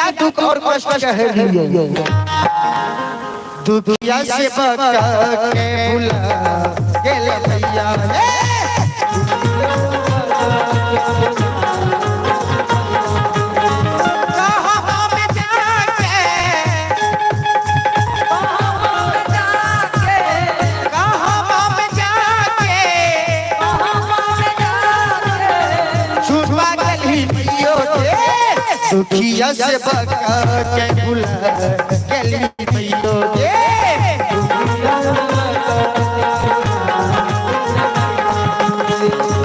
पीड़ा दुख और कष्ट कहलियो। दुखिया से बका के भुला गेल भैया रे। कहाँ में जाके, कहाँ में जाके छुपा गली मैयो रे। दुखिया से बका के भुला गली मैयो रे।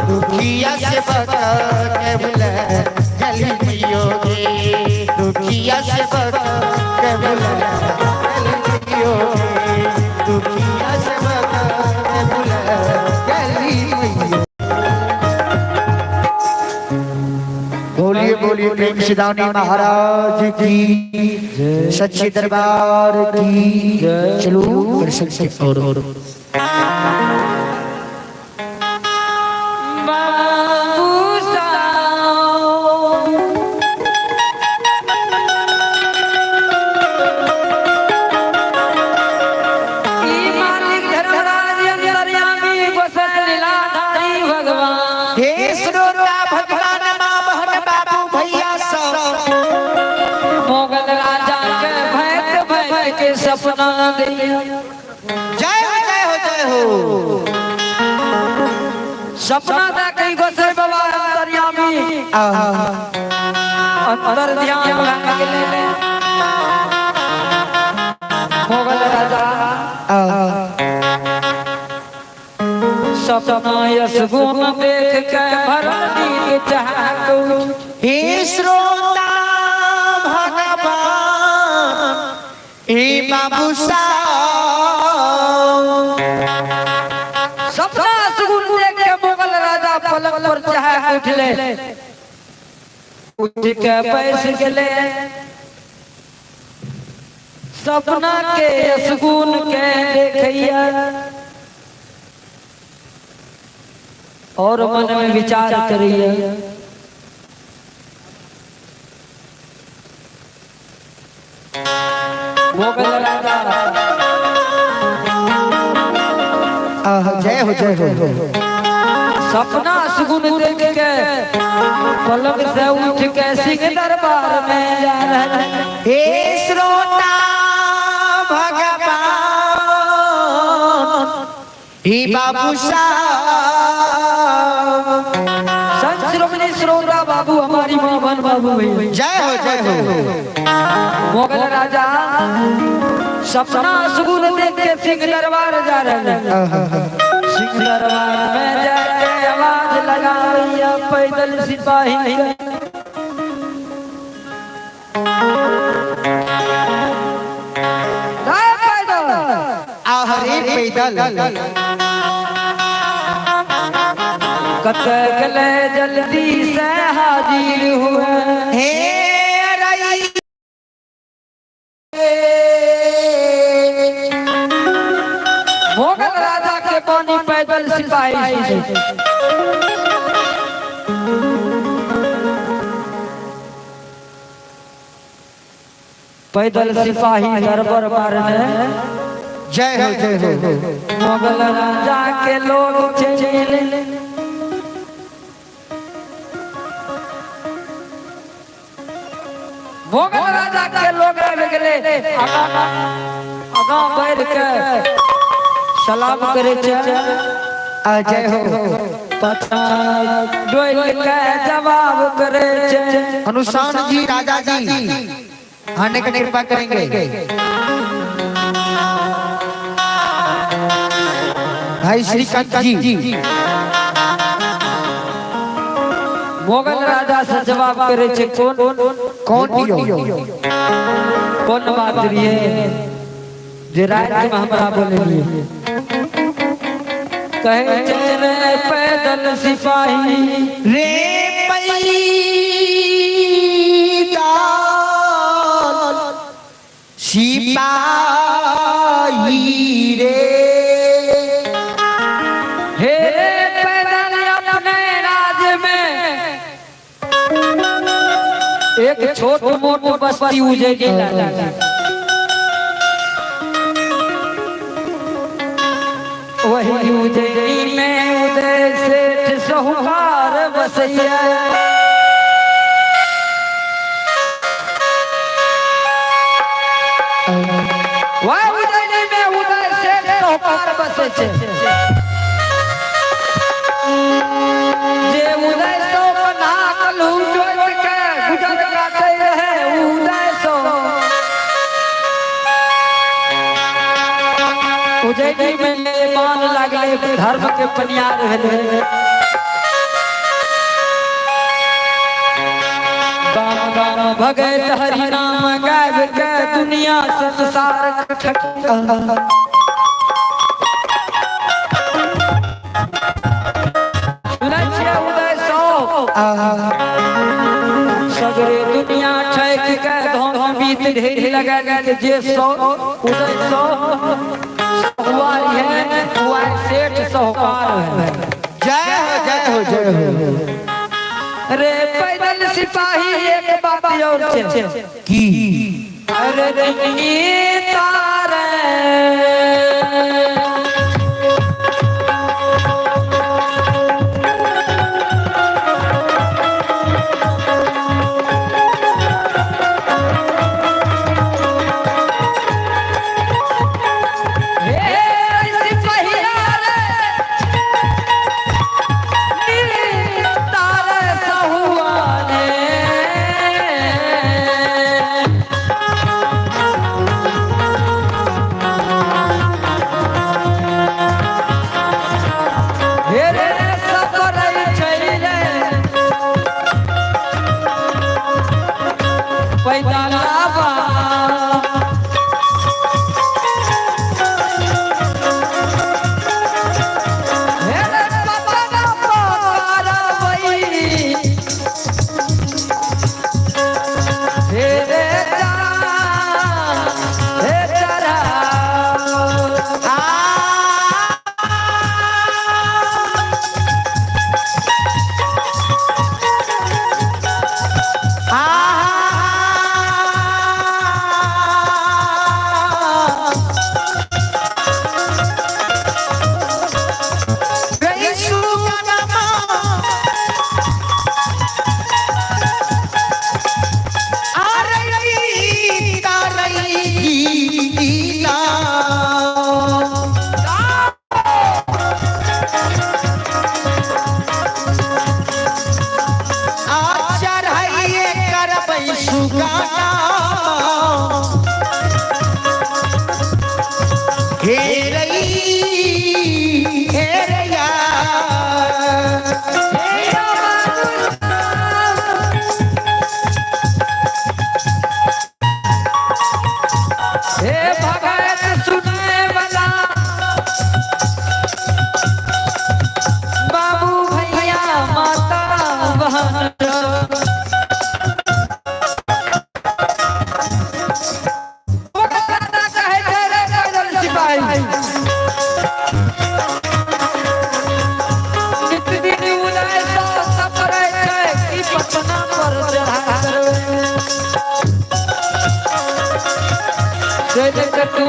दुखिया से बका के भुला गली मैयो रे। दुखिया से बका के भुला गली मैयो रे। दुखिया से बका के भुला गली मैयो। बोलिए बोलिए प्रेम सिदानी महाराज की, सच्चे दरबार की। चलो दर्शन से और बाबू साहब ई मालिक धर्मराज अंतर्यामी बसत लीलाधारी भगवान। हे श्रोता भगवान, माँ बहन बाबू भैया सब, मोगल राजा के भैत भैत के सपना दिया। जय हो जय हो जय हो। सपना दा कहीं गोसाई बाबा अंतर्यामी आहा। अंतर ध्यान लग ले मोगल राजा। आहा। सपना यश गुण देख के भरल नींद चाहत। हे श्रोता भगवान, हे बाबू साहब, सपना सुगुन देख के मुगल राजा पलंग पर चाह उठले, उठ के बैस गेले। सपना के सुगुन के देखैया और मन में विचार करिए। मुगल राजा आहा, जय हो जय हो। सपना सुगुन देख के पलंग से उठ के सिंह दरबार में जा रहे। हे श्रोता भगवान, हे बाबू साहब, संत श्रोमणी श्रोता बाबू, हमारी माँ बहन बाबू भैया, जय हो जय हो। मुगल राजा सपना सुगुन देख के सिंह दरबार जा रहे हैं। आहा। सिंह दरबार में जाके आवाज लगावैया पैदल सिपाही के। जाए पैदल। आहरे पैदल। कत गले जल्दी से हाजिर हुए। हे रई मुगल राजा के पानी पैदल सिपाही से। पैदल सिपाही दरबार मारने। जय हो जय हो। मुगल राजा के लोग चले। मुगल राजा के लोग आबि गेले, आगाँ आगाँ बढ़ि के सलाम करे छै। आ जय हो। पता डोल के जवाब करे छै। अनुशान जी, राजा जी आने का कृपा करेंगे। भाई श्रीकांत जी। मुगल राजा से जवाब करे छै, कौन कौन दियो? कोन बात रहिए जे रात में हमरा बोललिए? कहे छै रे पैदल सिपाही, रे पैदल सिपाही रे, हे पैदल, अपने राज में एक छोट मोट बस्ती उजैनी लागल। वही उजैनी में उदय सेठ साहूकार बसैया। वही उजैनी में उदय सेठ साहूकार बसै छै। जे उदय सौ बना कलहू जोति के गुजर काटै रहे उदय सौ। उजैनी में मान लागले, धर्म के पनियार भेलै। गाम गाम भगत हरि नाम गाबि के दुनिया संसार ठक। सुनै छियै उदय सौ सगरे दुनिया ठकि के धन बीत ढेरी लगा के जे सौ उदय सौ सहुआर है, हुआर सेठ साहूकार है। जय हो, जय हो, जय हो। रे पैदल सिपाही, एक बात और छै। की? अरे रंगी तारे हे सिपहिया रे, तारे सहुआने। हे रे सपरै छै रे पैदा लाबा। हे रे पपना पकारबै। हे रे जा, हे चढ़ा। हे रई हे रैया। हे भगत सुने वाला बाबू भैया, माता बहन, कहै छै रे पैदल सिपाही, नित दिन उदय सौ सपरै छै कि पटना पर चढ़ा करबै। से देख, तू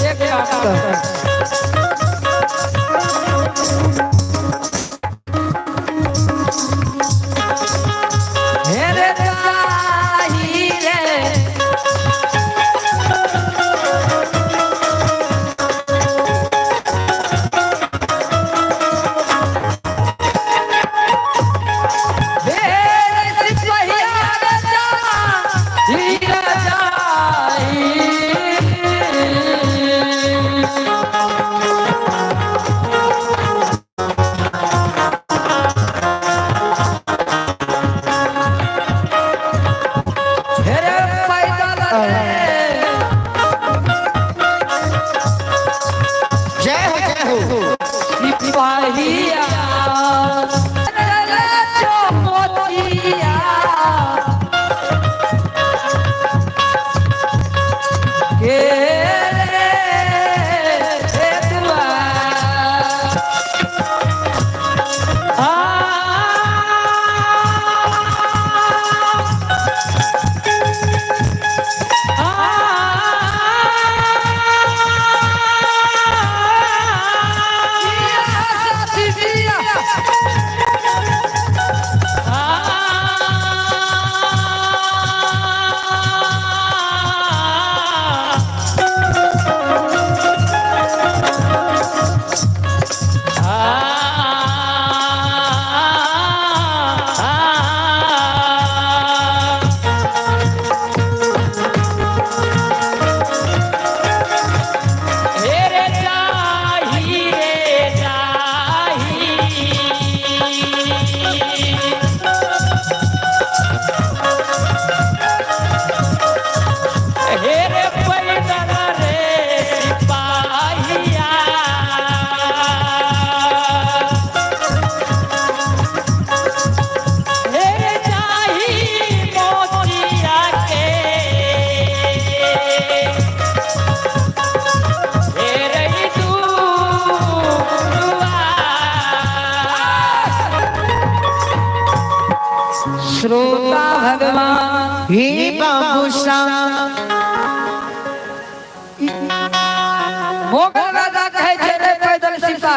एक काम कर। हे रे ताही रे। हे रे सिपहिया रे जा, हीरा जाई। हे रे पैदल रे। जय हो, जय हो। सिपाहिया चले चौमोतिया के रे दुआर। आ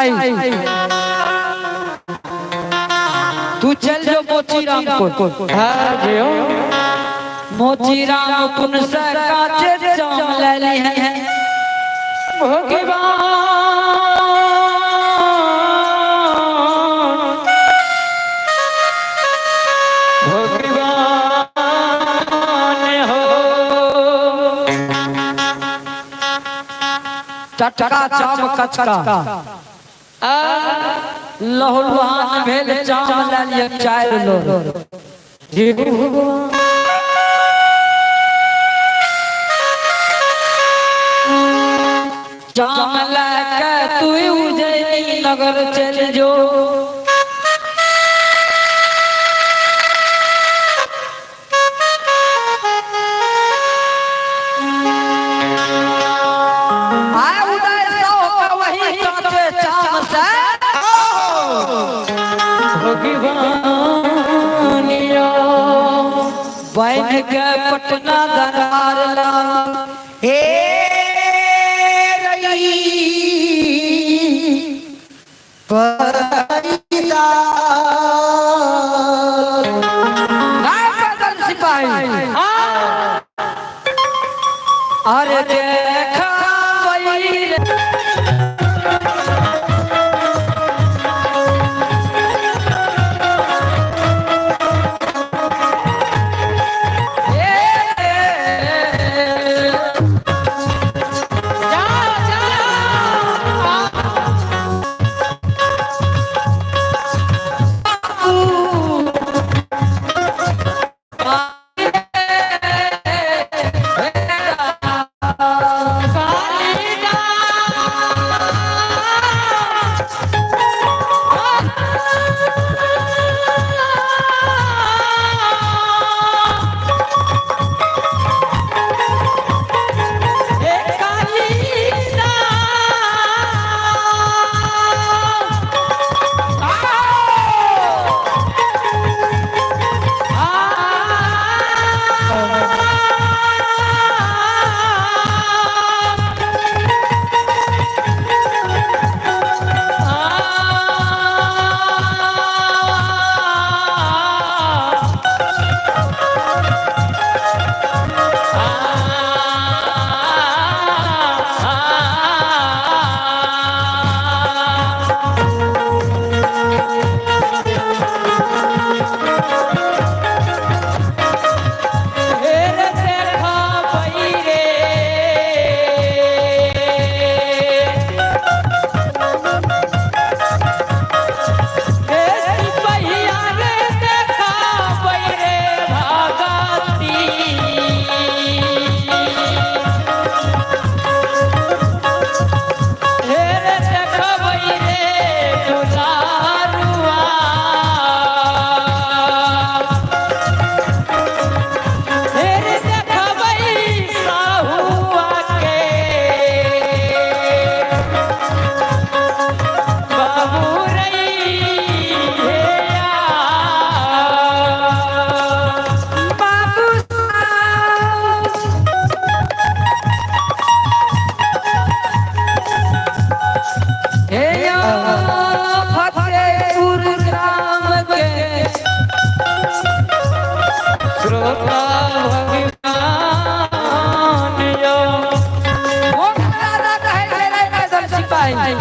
सिपाही तू चल जो मोची राम को। हाँ जियो। मोची राम कुन से काचे चाम ले ली है। भगवान भगवान हो। टटका चाम कचका लहलुहान भेल चाम ले लिया चार लो। जी भगवान। चाम लेके तू उज्जैनी नगर चल जो। आए उदय सौ का वही कांचे चाम से भगवान यो। बन के पटना दरबार ला। हे रई पैदा राय पैदल सिपाही अरे देखा वही रे। ए, जाओ, जाओ। हे यो फतेहपुर ग्राम के श्रोता भगवान यो। मोट दादा कहै छै रे पैदल सिपाही।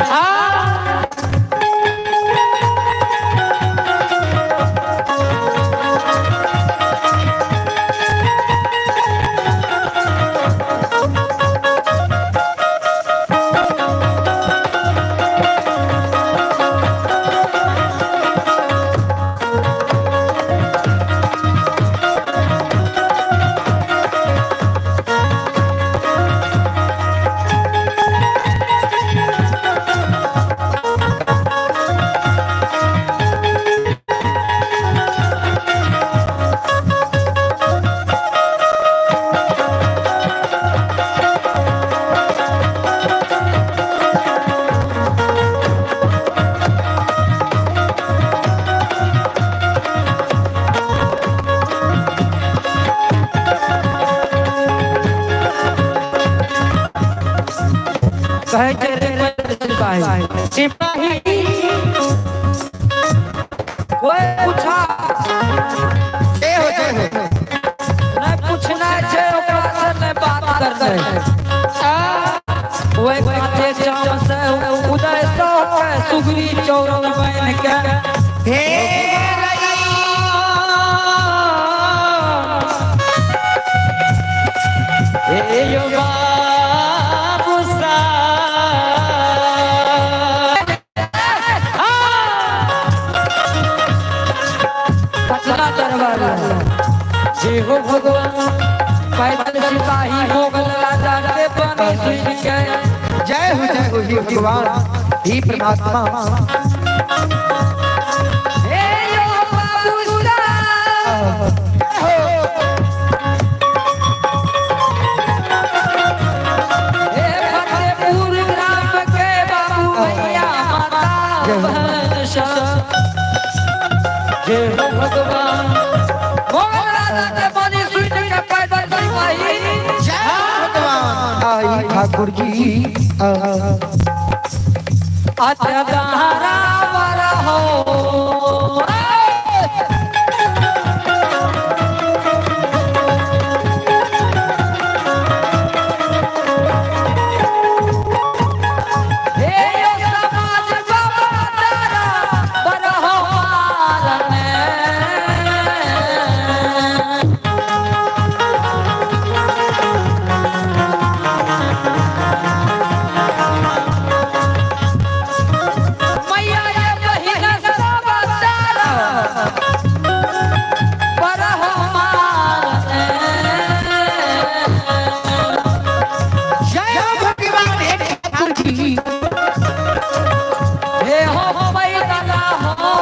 कहै छै रे पैदल सिपाही। सिपाही। सिपाही कोई पूछा जय हो जय हो। नहीं पूछना छै ओकरा से नहीं बात करना। वही काते चाम से उदय सौ के सुगरी चौरन बन के हे हे यो बाबू सा पटना दरबार। जय हो भगवान। पैदल सिपाही मुगल राजा के बनी सुन के जय हो जय हो हे भगवान हे परमात्मा। हे यो बाबू साहब। हे फतेहपुर ग्राम के बाबू भैया माता बहन सब। जय हो भगवान। मुगल राजा के बनी सुन के पैदल सिपाही जय हो भगवान। आई ठाकुर जी अतदारा वर हो। हे यो समाज बाबा तारा पर हो मारने। मैया ये बहिन सब तारा पर हो मारने। जय हो भगवान हे ठाकुर जी। हे हो पैदल हो